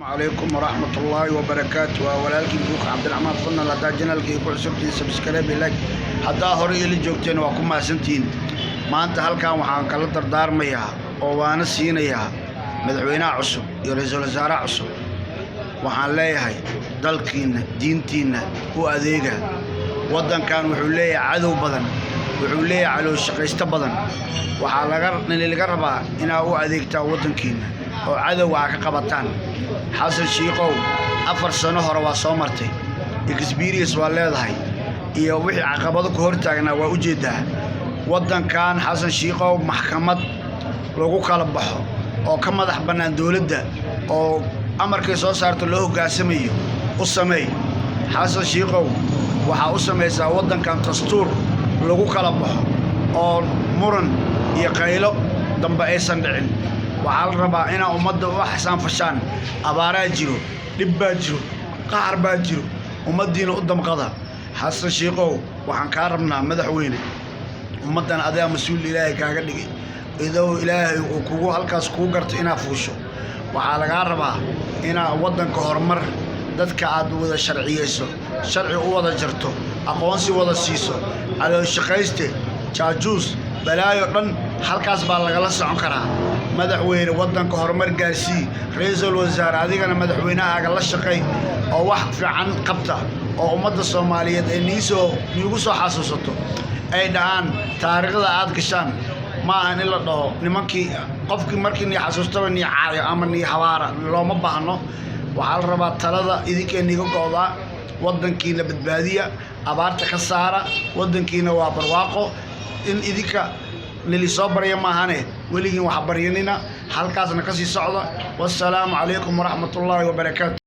Calaykum waraxmatullaahi wabarakaatu. Waa walaalkii Buuk Cabdiraxmaan Fadnal. Haddaa channelkii ku cusubtihiin, subscribe, like. Haddaa hore ila joogteen, waa ku mahadsantihiin. Maanta halkan waxaan kala dardaarmayaa oo waana siinayaa madaxweynaha cusub iyo ra-iisul wasaaraha cusub. Waxaan leeyahay, dalkiinna, diintiinna u adeega. Waddankan wuxuu leeyahay cadow badan, wuxuu leeyahay calooshaqaysto badan. Waxaa laga rabaa inaa u adeegtaan waddankiinna oo cadowga aa ka qabataan. Xasan Shiikow, 4 sano hore waa soo martay, experience waa leedahay iyo wixii caqabado ku hortaagnaa waa u jeedaa. Waddankan, Xasan Shiikow, maxkamad lagu kala baxo oo ka madax bannaan dowladda oo amarkay soo saarto loo hoggaansamayo u sameey. Xasan Shiikow, waxaa u samaysaa waddankan dastuur lagu kala baxo oo muran iyo qaylo dambe aysan dhicin. Waxaa la rabaa inaa ummadda u xasaanfashaan. Abaaraa jiro, dhib baa jiro, qaxar baa jiro, ummaddiina u damqada. Xasan Shiikow, waxaan kaa rabnaa, madaxweyne, ummaddan adaa mas-uul Ilaahay kaaga dhigay, idoo Ilaahay uu kugu halkaas kuu garto inaa fuusho. Waxaa lagaa rabaa inaa waddanka horumar, dadka aad wada sharciyeyso, sharci u wada jarto, aqoonsi wada siiso. Calooshaqayste, jaajuus, balaayo dhan halkaas baa lagala socon karaa. Madaxweyne, waddanka horumar gaarsii. Ra-iisul wasaare, adigana madaxweynahaaga la shaqay oo wax fiican qabta oo ummadda Soomaaliyeed ay niigu soo xasuusato, ay dhahaan taariikhda aad gashaan. Ma ahan in la dhaho nimankii qofkii markii nii xasuustaba nii caayo ama nii habaara. Looma baahno. Waxaa la rabaa talada idinkee niiga go'daa. Waddankiina badbaadiya, abaarta ka saara. Waddankiina waa barwaaqo. In idinka nili soo barya maahane, weligiin wax baryanina. Halkaasna ka sii socda. Wassalaamu calaykum waraxmatullaahi wabarakaatu.